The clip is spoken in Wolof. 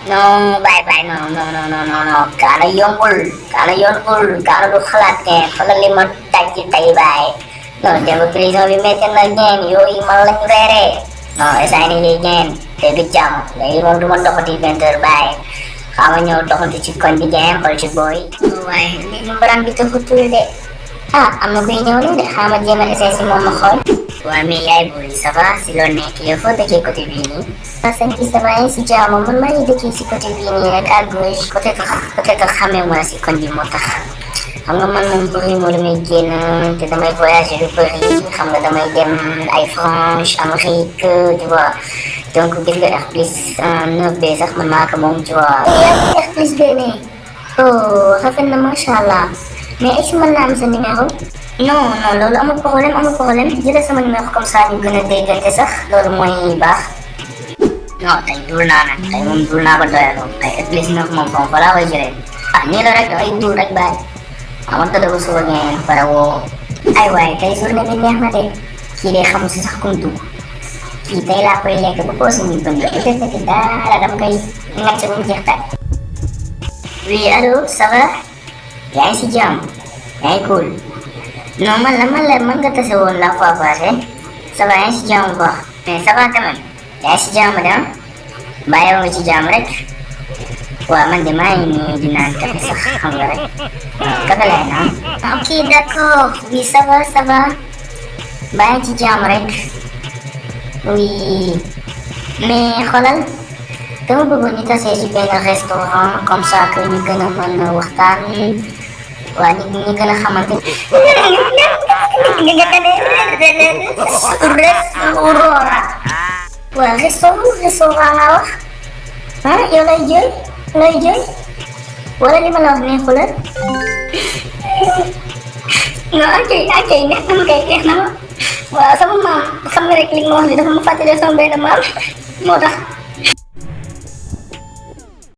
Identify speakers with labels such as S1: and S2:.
S1: No, bye-bye, no. Kala yombul, kala du xalaat ne xoolal li ma tàjji tey baay. Non, démb prison bi métti na ñeen yooyu man lañ reeree. Non, instant yii nii ñeen te du jàmm léegi moom du ma doxati 20 heures baay. Xaaral ñëw doxantu ci koñ bi ñeen xool ci booy. waaye léegi mbaraan bi taxutul de. Ah, am na kuy ñëw de xaaral ma jéem a essayé si moom ma xool. waa mais yaay booy ça va si loo nekk yow foo dëkkee côté bii nii. sëñ bi ça va si jàmm man maa ngi dëkkee si côté bii nii rek à gauche peut-être xamee ma si koñ bi moo tax xam nga man moom bëri moo damay génn te damay voyager lu bëri xam nga damay dem ay France Amérique tu vois donc gis nga R plus 9B sax man maa ko moom tu vois. yaa ngi R plus 2 nii. oh rafet na macha allah mais est-ce que mën naa am sa numéro. non loolu amul problème jëlee sama numéro comme ça ñu gën a déggante sax loolu mooy baax. non tey duul naa nag tey moom duul naa ba doyaloo tey R plus 9 moom foofu fa laa koy jëlee ah nii la rek dafay duul rek bàyyi amoon tëdd ba suba ngeen pare woo. ay waay tey journée bi neex na de kii de xamu si sax kum dugg kii tey laa koy lekk ba poos mi bënd bu defati dara dama koy ngacc ba mu jeex tàkk. oui allo ça va yaa ngi si jàmm yaa ngi cool. non man nga tase woon la fois passée ça va yaa ngi si jàmm bu baax mais ça va quand même yaa ngi si jàmm de ah bàyyi nga ci jàmm rek waaw man de maa ngi nii di naan café sax xam nga rek café laay naan. ok d'accord oui ça va bàyyi ci jàmm rek oui mais xoolal dama bëggoon ñu tasee ci benn restaurant comme ça que ñu gën a mën a waxtaan. waa ñu gën a xamante waa restaurant laa wax ah yow lay jooy wala li ma la wax neexu la non ok neex na ma waaw sama maam xam nga rek li ma wax ni dafa ma fàttali sama benn maam moo tax